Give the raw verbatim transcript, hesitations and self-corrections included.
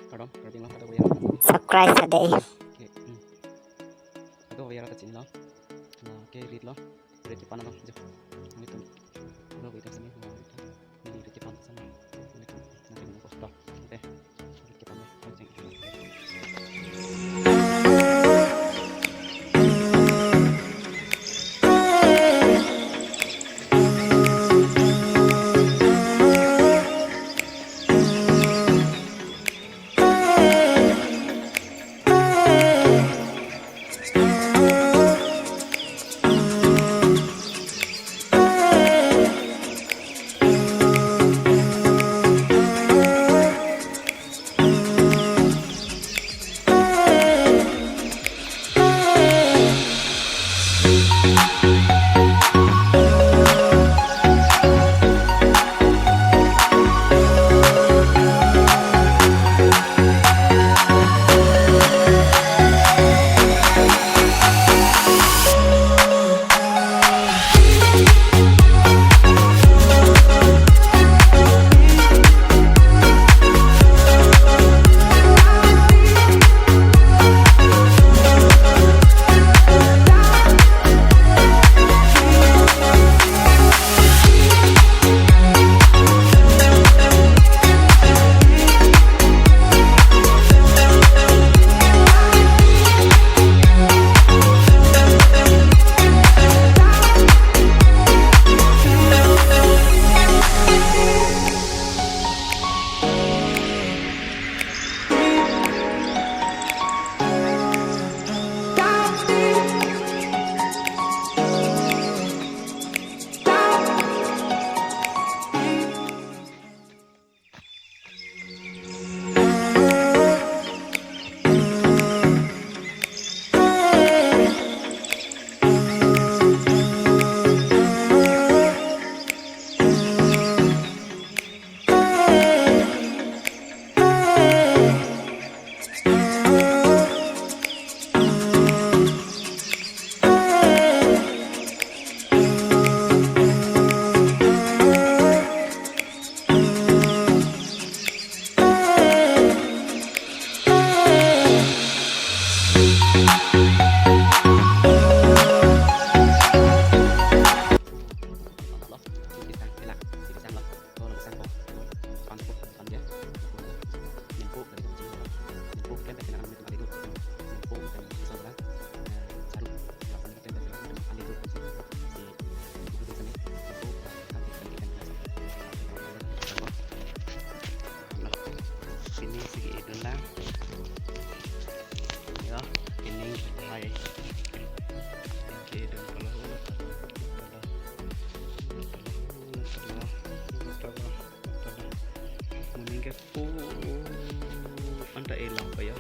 Kardom, kardom lo, kadokave. Subscribe sa dei. Okay, hmm. Kadokave ta chinilo. Na ke rit lo. Rit kepan lo. Jo. Nelitum. Kadokave ta sini. Neli rit kepan sa. Nelitum. Nanti nunggu post lo. Okay. Rit kepan lo. Konseng. Pini si ke-edun lang. Yo, pini hai. Ke-edun kalau muning ke pu anta elang pa yo.